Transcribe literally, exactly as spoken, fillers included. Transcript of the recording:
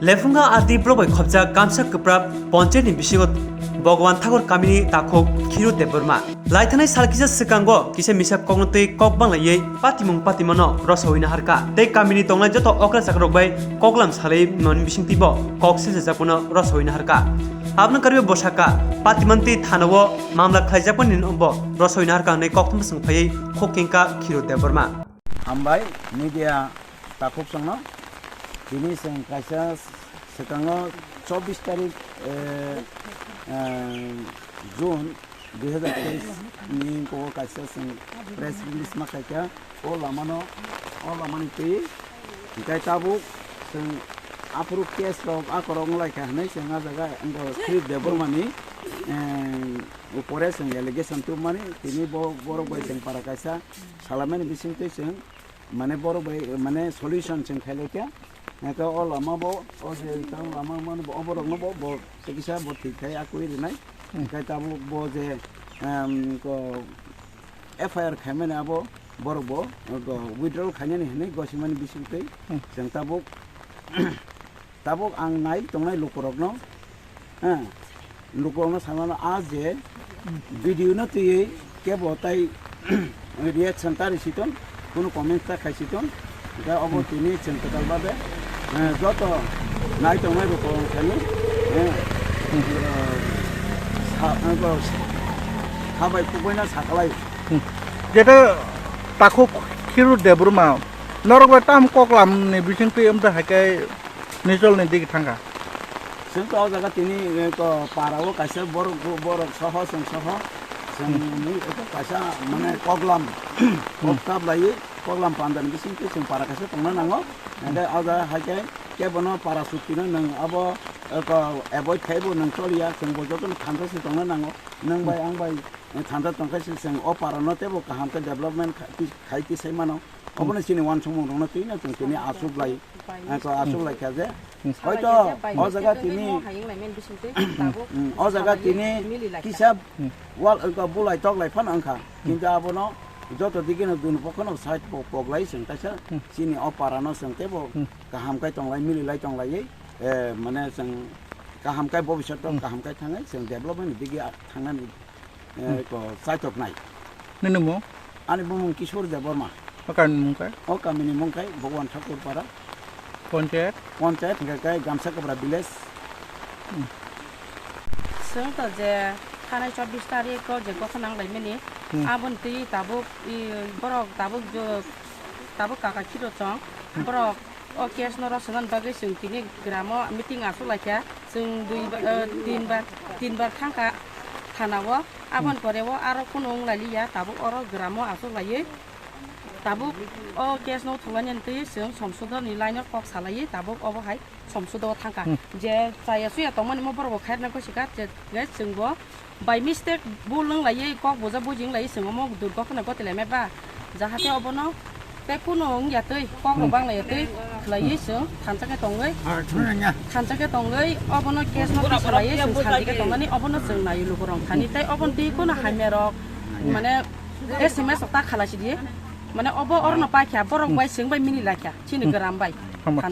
Lephunga R D block bai khopjak gamsa kwpra ponchayat ni bisingo Bhagwan Thakur kamini takhuk Khiru Debbarma. Laithanai sal kisa swkango kisa misa kokno twi kok banglaiwi patimung patimano rosawi naharkha. Tei kamini tongnai joto okra chakrok bai koklam salai mani bisingtwi bo kok sesajakmano rosawi naharkha. Aboni karwi bo sakha, patiman twi thanao mamla khlaijakmani no bo rosawi naharkha hwnwi kokthumma swng phaiwi khuk kengkha Khiru Debbarma. Hambai media takhuk chwngno. Tini chwng kaisa swkango chobbish tarik, eh, eh, June dui hazar teis ni kogo kaisa chwng press release ma khaikha. O lamano, o lamani twi hwnkhe tabuk chwng aphuru case rok akorok wnglaikha hwnwi chwng ah jaga wngkha Sri Debbarmani, eh, upore chwng allegation tubmani tini bo borok bai chwng para kaisa salaimani bisingtwi chwng mane borok bai mane solution chwng khailai kha. Hwnkhe o lama bo, o je tang lama mani bo, o borok no bo, bo kisa bo thik khai akui rinai. Hmm. Hwnkhe tabuk bo je, em, ko F I R khaimani abo borok bo, ko withdrawal khainani hinwi gosimani bisingtwi. Hmm. Chwng tabuk Tabuk ang nai tongnai lukurokno, eh, lukurokno sanano a je video no twiwi kebo tai reaction ta risiton, kunu comments ta khaisiton, hwnkhe obo tini chwng kwtal babe, eh, joto nai tongnai lukurok thani, eh, sa-, eh, ko sa-, sabai kubaino sakalai. Jeta takhuk Khiru Debbarma norok bai tam koklam ni bisingtwi amtwi hai khe Nijol ni digi thangkha. Chwng to o jaga tini, eh, ko para o kaisa borok, borok soho, chwng soho, chwng ni eko kaisa mane koklam, kok kap lai, koklam panda ni bising twi chwng para kaisa tongna nango. Hwnkhe o jaga hai khe kebono para sukti no nwng abo, eh, ko avoid khai bo nwng choliya, chwng bo joto no thansa se tongna nango. Nwng bai ang bai, eh, thansa tong khe se chwng o para no teibo kaham khe development khai, khai tisai mano. Obono chini uansukmung rokno twi no chwng tini achuk lai, eh, ko achuk lai kha je. Hoito o jaga tini, mm, o jaga tini kisa wal, eh, ko bulai tok lai phano wngkha. Kintu abono joto digi no dun pokho no side pok, pok lai chwng kaisa chini o para no chwng teibo kaham kai tong lai, mili lai tong lai, eh, mane chwng kaham kai bobisot to kaham kai thangwi chwng development ni digi a-, thangnani eh, ko chaitok nai. Nini mung? Ani bumung Kishore Debbarma. O kamini mung kai? O kamini mung kai Bhagwan Thakur Para. Ponchayat? Ponchayat hingke kai Gamsa Kabra village. Hmm. Chwng to je thanai chobbish tarik o je gokha nang lai mani. Hmm. Aboni twi tabuk i borok tabuk jo, tabuk kaka khiro chwng. Hmm. Borok O case no rosonani bagwi chwng tini gramo meeting achuk laikha. Chwng dui ba-, eh, tin bar, tin bar thangkha thana o. Aboni pore o aro kunu wng lailiya, tabuk oro gramo achuk laiwi tabuk o case no thwnglainani twi chwng somsodoni line o kok salaiwi tabuk obo hai somsodo o thangkha. Hmm. Je chaya chuya tongmani mo borok bo khairoknai gosikha, je, je chwng bo By mistake bul wng laiwi kok buja buji wng laiwi chwng omo durgokha no gotoi laimai ba, jahate obono tei kunu wng ya twi kok rok bang lai ya twi khlaiwi chwng thansa khe tongwi, thansa khe tongwi obono case no twi salaiwi chwng santi khe tongmani obono chwng naiwi lukurok thani tei obono twi kunu hamya rok mane S M S rok ta khalai si di mane obo orono paikha borok bai chwng bai mili laikha chini gram bai.